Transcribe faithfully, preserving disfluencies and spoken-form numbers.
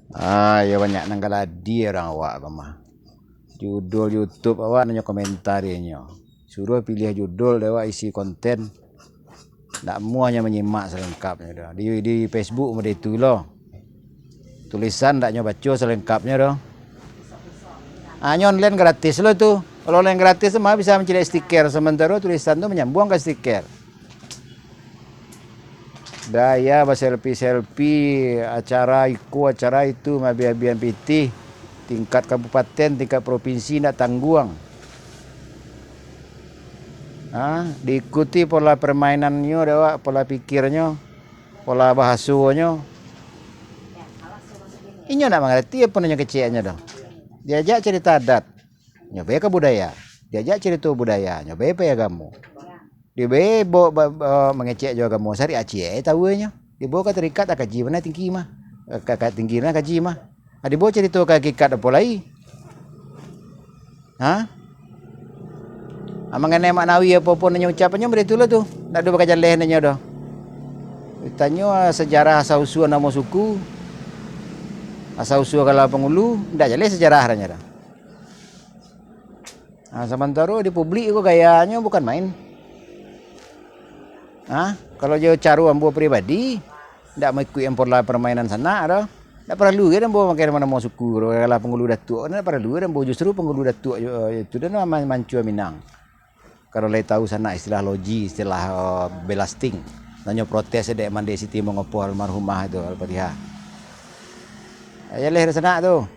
Ah, iyo banyak nan galadi urang awak ko mah. Judul YouTube awak nanyo komentar inyo. Suruah piliah judul dek awak isi konten. Ndak muahnyo manyimak salengkapnyo doh. Di, di Facebook model itu lo. Tulisan ndak nyo baco salengkapnyo doh. Hanyo online gratis lo tu. Kalau online gratis tu mah bisa mancaliak stiker, sementaro tulisan tu manyambuang ka stiker. Gaya baselfie-selfie, acara iko, acara itu, maabiah-abiahan pitih. Tingkat kabupaten, tingkat propinsi ndak tangguang. Ha, diikuti pola permainannyo dek awak, pola pikirnyo, pola bahasonyo. Inyo ndak mangarati apo nan nyo keceknyo doh. Diajak carito adat, nyo bae ka budaya. Diajak carito budaya, nyo bae pai agamo. Dibae ba-, ba-, ba-, mangecek jo agamo, sariak ciek tahu nyo. Dibawa ka tarikat, ah, kaji bana tinggi mah. Ka, ka tinggi bana kaji mah. Ah, dibawa carito ka hakikat apo lai? Ha? Ah, manganai maknawi apo-apo nan nyo ucapannyo, bari tu lah tu. Ndak ado bakajaleh nan nyo doh. Ditanyo, ah, sejarah asal usua namo suku, asal usua kala pangulu, ndak jaleh sejarah nyo doh. Ha, samantaro di publik ko gayanyo bukan main. Ha, kalau jo caro ambo pribadi, ndak maikuik pola permainan sanak doh. Ndak paralu ge ambo makai namo-namo suku, kalau pangulu datuak, ndak paralu ge ambo, justru pangulu datuak jo, eh, itu dah man-, mancua Minang. Kalau lai tahu sanak istilah loji, istilah, eh, belasting, nan nyo protes dek Mandeh Siti Mongopo almarhumah itu, Al-Fatihah. Jaleh sanak tu.